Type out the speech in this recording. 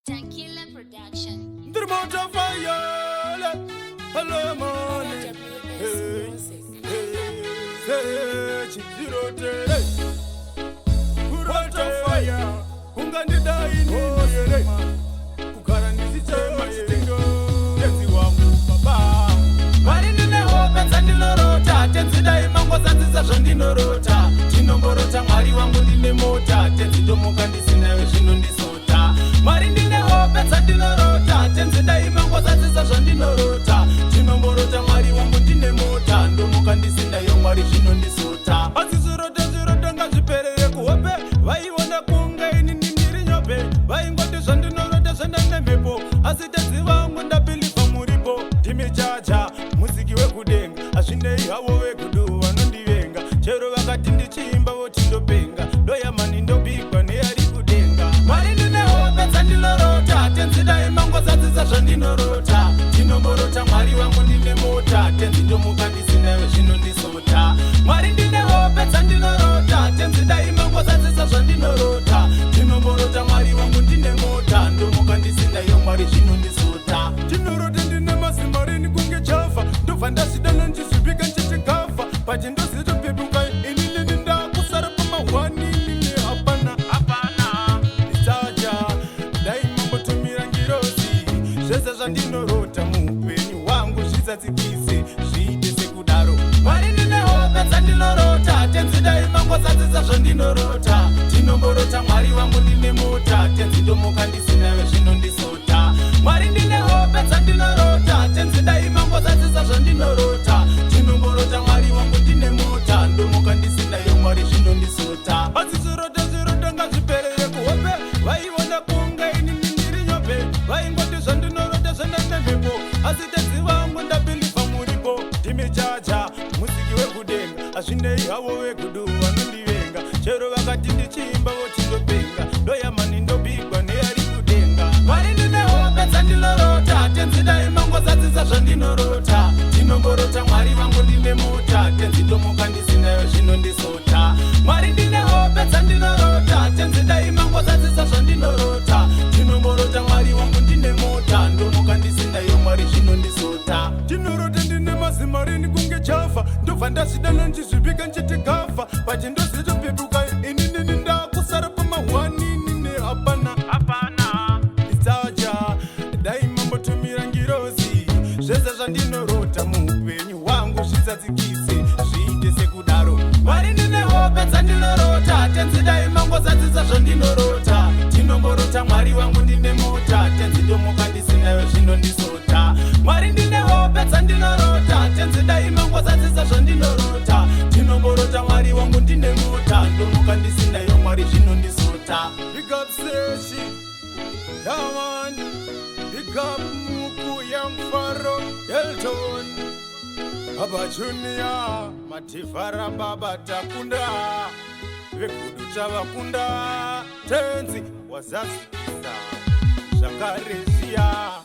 Tequila Production. Ndiri moto fire, hello money. WS Music. Hey, chizirotere. Moto fire, ungandidai nini? Kugara ndichichema chitengo. Tenzi wangu baba. Mwari, ndine hope dzandinorota. Tenzi, dai mangozadzisa zvandinorota. Ndinomborota, Mwari wangu, ndine mota. Tenzi, ndomuka ndisinayo, zvinondisota. Mwari, ndine hope dzandinorota. Tenzi, dai mangozadzisa zvandinorota. Ndinomborota, Mwari wangu, ndine mota. Ndomuka ndisinayo, Mwari, zvinondisota. Asi zviroto, zviroto ngazviperere kuhope. Vaiona kunge inini ndiri nyope, vaingoti zvandinorota zvenda nemhepo. Asi Tenzi vangu, ndabeliever muripo, ndimi chacha musiki wekudenga. Hazvinei havo vegudu vanondivenga, chero vakati ndichiimba voti ndopenga. Ndoyamani ndobigwa neyari kudenga. Mwari, ndine hope dzandinorota. Tenzi, dai mangozadzisa zvandinorota. Ndinomborota, Mwari wangu, ndine mota. Tenzi, ndomuka ndisinayo, zvinondisota. Mwari, ndine hope dzandinorota. Tenzi, dai mangozadzisa zvandinorota. Ndinomborota, Mwari wangu, ndine mota. Ndomuka ndisinayo, Mwari, zvinondisota. Ndinorota ndine mazimarini kunge chavha, ndobva ndazvidana ndichizvibika nchichigavha, but ndozitopepuka inini ndakusara pamahwani, inini hapana, hapana. Ndichaja, dai mambotumira ngirozi, zvese zvandinorota muupenyu hwangu zvizadzikise, zviite sekudaro. Mwari, ndine hope dzandinorota. Tenzi, dai mangozadzisa zvandinorota. Ndinomborota, Mwari wangu, ndine mota. Tenzi, ndomuka ndisinayo, zvinondisota. Mwari, ndine hope dzandinorota. Tenzi, dai mangozadzisa zvandinorota. Ndinomborota, Mwari wangu, ndine mota. Ndomuka ndisinayo, Mwari, zvinondisota. Asi zviroto, zviroto ngazviperere kuhope. Vaiona kunge inini ndiri nyope, vaingoti zvandinorota zvenda nemhepo. Asi Tenzi vangu, ndabeliever muripo, ndimi chacha musiki wekudenga. Hazvinei havo vegudu vanondivenga, chero vakati ndichiimba voti ndopenga. Ndoyamani ndobigwa neyari kudenga. Mwari, ndine hope dzandinorota. Tenzi, dai mangozadzisa zvandinorota. Ndinomborota, Mwari wangu, ndine mota. Tenzi, ndomuka ndisinayo, zvinondisota. Mwari, ndine hope dzandinorota. Tenzi, dai mangozadzisa zvandinorota. Ndinomborota, Mwari wangu, ndine mota. Ndomuka ndisinayo, Mwari, zvinondisota. Ndinorota ndine mazimarini kunge chavha, ndobva ndazvidana ndichizvibika nchitigavha, but ndozitopepuka inini ndakusara pamahwani, inini hapana, hapana. Ndichaja, dai mambotumira ngirozi, zvese zvandinorota muupenyu hwangu zvizadzikise, zviite sekudaro. Mwari, ndine hope dzandinorota. Tenzi, dai mangozadzisa zvandinorota. Ndinomborota, Mwari wangu, ndine mota. Tenzi, ndomuka ndisinayo, zvinondisota. Mwari, ndine hope dzandinorota. Tenzi, dai mangozadzisa zvandinorota. Ndinomborota, Mwari wangu, ndine mota. Ndomuka ndisinayo, Mwari, zvinondisota. Big up Seshi, Yaman, big up Muku, Young Faro, Elton, Baba Junior, Mativara, Baba Takunda, Vegudu Tavakunda, Tenzi, Wazazikisa, Zvakare zviya.